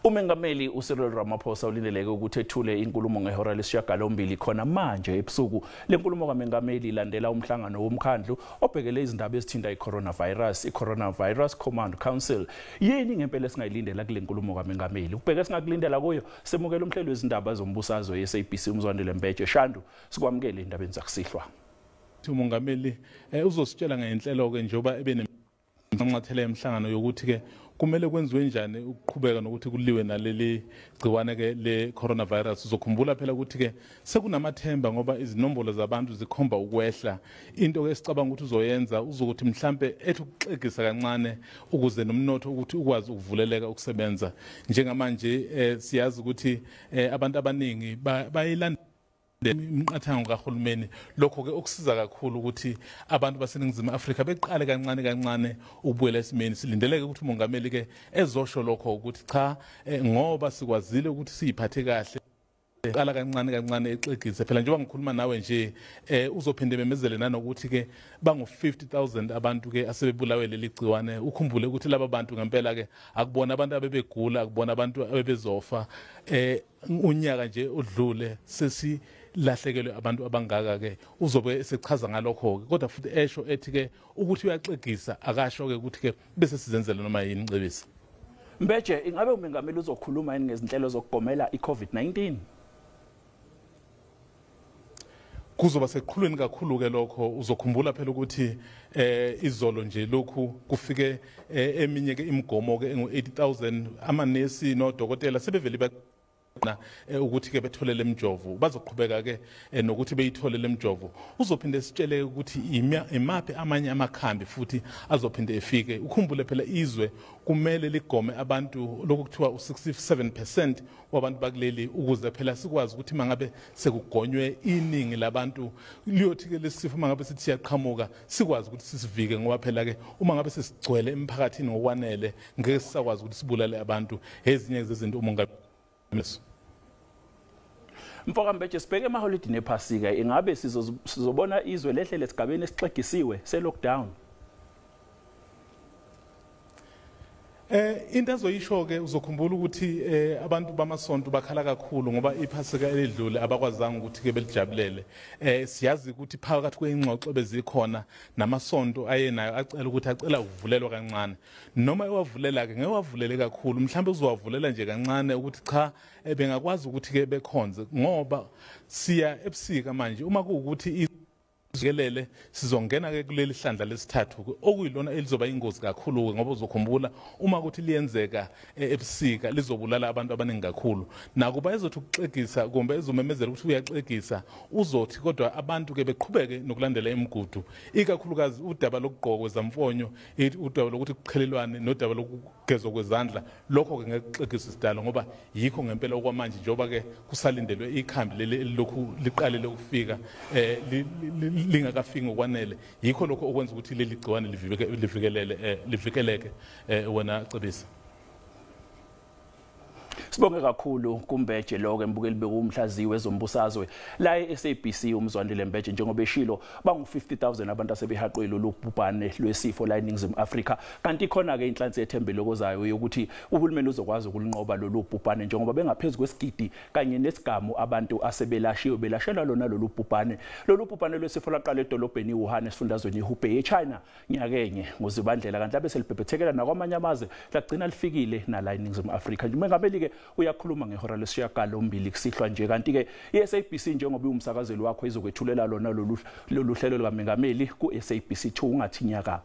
Umengameli uCyril Ramaphosa ulindeleke ukuthi ethule inkulumo ngehora lesishiyagalombili khona manje ebusuku. Le nkulumo kaMengameli ilandela umhlangano womkhandlu obhekele izindaba ezithinta i-coronavirus, i-Coronavirus Command Council. Yini ngempela esingayilindela kule nkulumo kaMengameli? Ukubheka esingakulindela kuyo, semukela umhleli wezindaba zombusazwe ye-SABC uMzwandile Mbeje. Shandu, sikwamukele endabeni zakusihlwa. Umongameli uzositshela ngenhlelo ke njengoba ebenenxanxathela emhlangano yokuthi ke kumele kwenziwe njani ukuqhubeka nokuthi kuliwe naleli gciwane ke le coronavirus. Uzokhumbula phela ukuthi ke sekunamathemba ngoba izinombolo zabantu zikhomba ukwehla. Into ke esicabanga ukuthi uzoyenza uzokuthi mhlambe ethi ukuxegisa kancane ukuze nomnotho ukuthi ukwazi ukuvuleleka ukusebenza. Njengamanje siyazi ukuthi abantu abaningi bayilanda imiqathango kahulumeni, lokho ke okusiza kakhulu ukuthi abantu baseNingizimu Afrika beqale kancane kancane ukubuyela esimeni. Silindeleke ukuthi umongameli ke ezosho lokho ukuthi cha, ngoba sikwazile ukuthi siyiphathe kahle, qala kancane kancane exegise. Phela njengoba ngikhuluma nawe nje uzophinde memezele nanokuthi ke bangu 50,000 abantu ke asebebulawe leli gciwane. Ukhumbule ukuthi laba bantu ngempela ke akubona abantu abebegula, akubona abantu abebezofa. Unyaka nje odlule sesi lahlekelwe abantu abangaka ke, uzobe esechaza ngalokho ke. Kodwa futhi esho ethi ke ukuthi uyaxegisa, akasho ke ukuthi ke bese sizenzele noma yini. Cebisa Mbeje, ingabe umengameli uzokhuluma yini ngezinhlelo zokugomela iCovid-19? Kuzoba seqhulweni kakhulu ke lokho. Uzokhumbula phela ukuthi izolo nje lokhu kufike eminye ke imigomo ke engu 80,000 amanesi nodokotela sebevele ukuthi ke bethole lemjovo. Bazoqhubeka ke nokuthi beyithole lemjovo. Uzophinde sitshele ukuthi imaphi amanye amakhambi futhi azophinde efike. Ukhumbule phela izwe kumele ligome abantu lokhu kuthiwa u67% wabantu bakuleli, ukuze phela sikwazi ukuthi mangabe sekugonywe iningi labantu liyothi ke lesifo mangabe sithi siyaqhamuka sikwazi ukuthi sisivike, ngoba phela ke uma ngabe sesigcwele emphakathini ngokwanele ngeke sisakwazi ukuthi sibulale abantu. Ezinye zezinto umongameli. Mfoka Mbeje, sibheke emaholidini ephasika, ingabe sizobona izwe lehlele esigabeni esixegisiwe se-lockdown? Into azoyisho ke, uzokhumbula ukuthi abantu bamasonto bakhala kakhulu ngoba iphasika elidlule abakwazanga ukuthi ke belijabulele. Siyazi ukuthi phakathi kwengxoxo bezikhona namasonto ayenayo acela ukuthi acela ukuvulelwa kancane. Noma ewavulela ke ngeke wavulele kakhulu, mhlawumbe uzowavulela nje kancane ukuthi cha bengakwazi ukuthi ke bekhonze, ngoba siya ebusika manje. Uma kuwukuthi jikelele sizongena ke kuleli hlandla lesithathu okuyilona elizoba ingozi kakhulu, ngoba uzokhumbula uma kuthi liyenzeka ebusika lizobulala abantu abaningi kakhulu. Nakuba ezothi ukuxegisa kumbe ezomemezela ukuthi uyaxegisa, uzothi kodwa abantu ke beqhubeke nokulandela imigudu, ikakhulukazi udaba lokugqokwa kwezamfonyo, udaba lokuthi kuqhelelwane nodaba lokugezwa kwezandla. Lokho ke ngeke kuxegise sidalo, ngoba yikho ngempela okwamanje njengoba ke kusalindelwe ikhambi leli elilokhu liqalile ukufika lingakafiki ngokwanele. Yikho lokho okwenza ukuthi leli gciwane livikelele livikeleke. Wena Cebisa. Sibonge kakhulu kuMbeje lokho embukeli bekumhlaziwe ezombusazwe la eSABC uMzwandile Mbeje. Njengoba eshilo bangu 50,000 abantu asebehaqwe lolu bhubhane lwesifo la eNingizimu Afrika, kanti khona ke inhlansi yethembe lokozayo yokuthi uhulumeni uzokwazi ukulinqoba lolu bhubhane njengoba bengaphezulu kwesigidi kanye nesigamu abantu asebelashiwe belashelwa lona lolu bhubhane. Lolu bhubhane lwesifo laqala edolobheni iWuhan esifundazweni iHubei eChina nyakenye ngozibandlela, kanti labe selibhebhethekela nakwamanye amazwe lagcina lifikile nala eNingizimu Afrika. Umengameli ke uyakhuluma ngehora lesishiyagalombili kusihlwa nje, kanti ke iSABC njengoba iwumsakazeli wakho izokwethulela lona lolu hlelo lukamengameli ku SABC 2 ungathi nyaka.